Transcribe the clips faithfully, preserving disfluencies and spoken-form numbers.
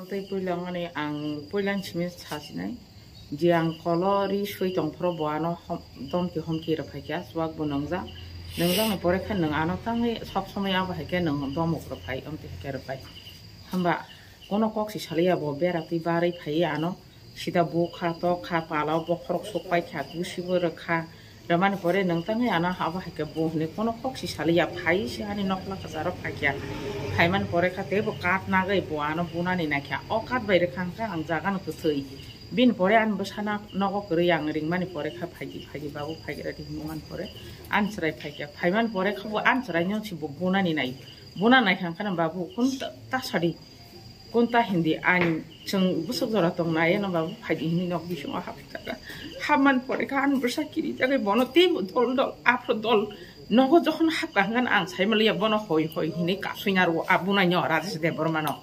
Tei puila wngmani ang puila simi sasinai. Je ang kolo ri sui tongphuru bo ano hom-, domki homki rwphaikha, chuak bo nwngjak. Nwngjakni pore khe nwng ano tangwi sob somoi abo hai khe nwng domok rwphai, omtwi hai khe rwphai. Hamba kono kok si saliya bo bera twi barwi phaiwi ano sida bukha tokha pala o bokhorok sukpaikha, gusi bo rwkha. Rwmani pore nwng tangwi ano abo hai khe bo hwnwi kono kok si saliya, phai se ani nokla kwcharo phaikha. Phaimani pore kha teibo kat nagwi bo ano bunani naikha. O kat bai rwkha hwnkhe ang jagano kwthwi. Bini pore ani bwsano nogo kwrwi ang ringmani pore kha phaidi phaidi babu phaigra di hwnmani pore ani chwrai phaikha. Phaimani pore kha bo ani chwraino se bo bunani nai. Buna naikha hwnkhe babu kun ta, ta sadi. Kunta hindi ani chwng bwswk jora tong nai eno babu phaidi hini nok bisingo hapjak. Hapmani pore kha ani bwsa kiri jagwi bono teibo dol dol aphro dol nogo jokhon hapkha hwnkhe ang saimaliya bono hoi hoi hini kasui narwo a bunai no Rajesh Debbarma no.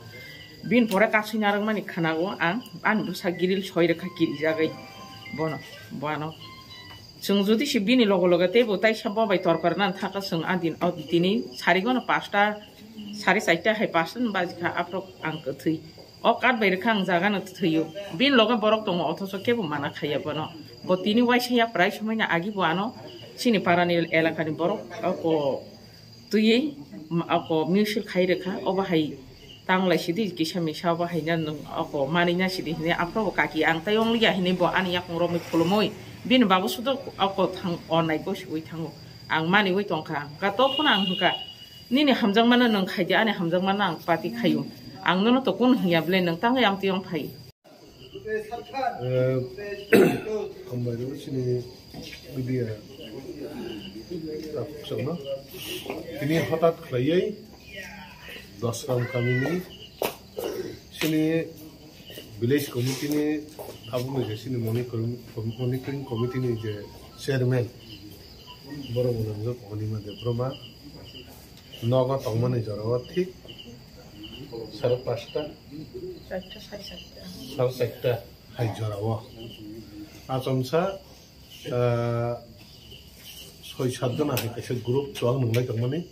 Bini pore kasui narwkmani khwnago ang ani bwsa giril soi rwkha kiri jagwi bono bono. Chwng jodi se bini logo loge teibo taisa bo bai torkor nang thaka chwng a din o tini sarigono pasta Sari charta hai pasta ni baji kha, aphro ang kwthwi. O kat bai rwkha ang jaga no thwiyo. Bini loge borok tongo, othocho kebo mana khaiya bono. Bo tini waisa ya prai somoi na agi bo ano chini para ni elaka ni borok ako twiwi ma-, ako mutual khai rwkha. Obo hai tanglai sidi kisa misa obo hai na nwng ako manwi na sidi hini aphro bo kaki ang tai ong liya hini bo ani yakung romwi khulumui. Bini babu sudo ako thang o nai bo sugwi thango. Ang maniwi tongkha. Gato phano ang hwnkha. Nini hamjakmano nwng khaidi, ani hamjakmano ang pati khaio. Ang nono to kun hwnya ble, nwng tangwi amtwi wng phai. Eh, hambai rw chini media takhuk chwngno. Tini hothat khlaiwi Dosram kamini chini village committee ni tabukni je chini monitoring, monitoring committee ni je chairman, borok bo nangjak Anima Debbarma. Nogo tongmani jorao thik sare pasta, Charta, sare charta. Sare charta hai jorao. Achomsa, ah, soi sat jona hai kaisa group chuang nunglai tongmani.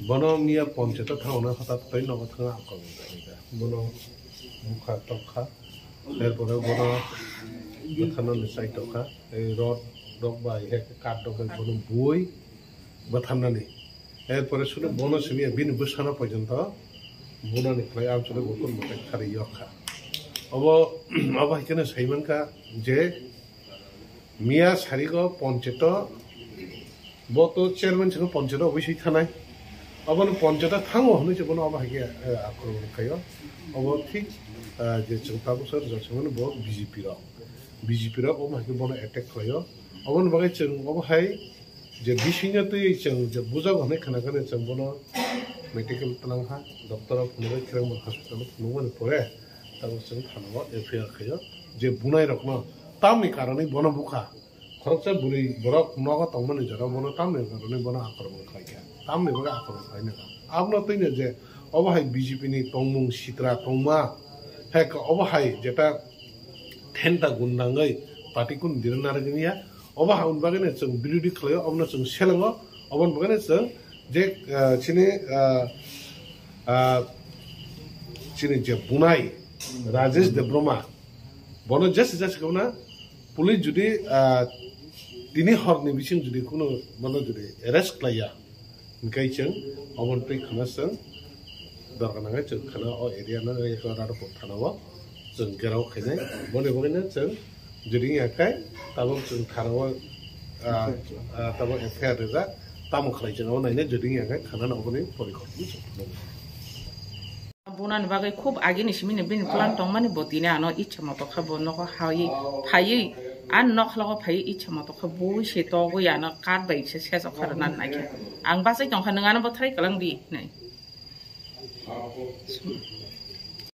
Bono miya ponchayat o thangna hothat khlai nogo thangna akol. Bono bukha tokha. Erpore bono bwtharnani chai tokha. Ei rod rok bai he card rok bai bono bui bwtharnani. Erpore sunu bono simi bini bwsano porjonto bunani khlai amchwlwi bo kun mwtai kharwi yok kha. Obo, obo hai kheno sai mankha je miya sarigo poncheto bo to chairman sino poncheto obisoi thanai. Obono poncheto thango hwnwi se bono obo hai khe, eh, akromon khaio. Obo thik, eh, je chwng tabuk sar jasemano bo B J P rok. B J P rok omo hai khe bono attack khlaio. Oboni bagwi chwng obo hai je bisingno twiwi chwng je bujak hwnwi khna khna chwng bono medical twlang ha, doctor o phunugwi Kirangbal hospital o phunukmani pore tabuk chwng thana o F I R khaio. Je bunai rokno tamni karonwi bono bukha, khoroksa bwrwi borok nogo tongmani jora bono tamni karonwi bono akromon khlaikha, tamni bagwi akromon khlaina kha. Abono twino je obo hai B J P ni tongmung sitra tongma, hai khe obo hai jeta thenta gundangwi party kun dirna narwgwngya. Obo ha-, hwn bagwino chwng birodhi khlaio, obono chwng selengo, oboni bagwino chwng je, ah, chini, ah, ah, chini je bunai Rajesh Debbarma, bono jesa jesa khauna police jodi, ah, tini horni bising jodi kuno bono jodi arrest khlaiya, hingkai chwng obono twi khna chwng dorkar nangai chwng khna o area no eko Radhapur thana o chwng gherao khainai. Boni bagwino chwng jodi wngya khe tabuk chwng thana o Ah, ah, tamo F I R rijak, tamo khlai chwng abo naina jodi wngya khe khana no oboni porikop. Bunani bagwi khub agini simini bini plan tongmani bo tini ano ichha moto khe bo nogo hai phaiwi, a nokhlogo phaiwi ichha moto khe bui se togwi ano kat bai se sejak kha rwna naikhe. Ang bachai tongkha, nwng ano bo thrai kwlang di hinwi.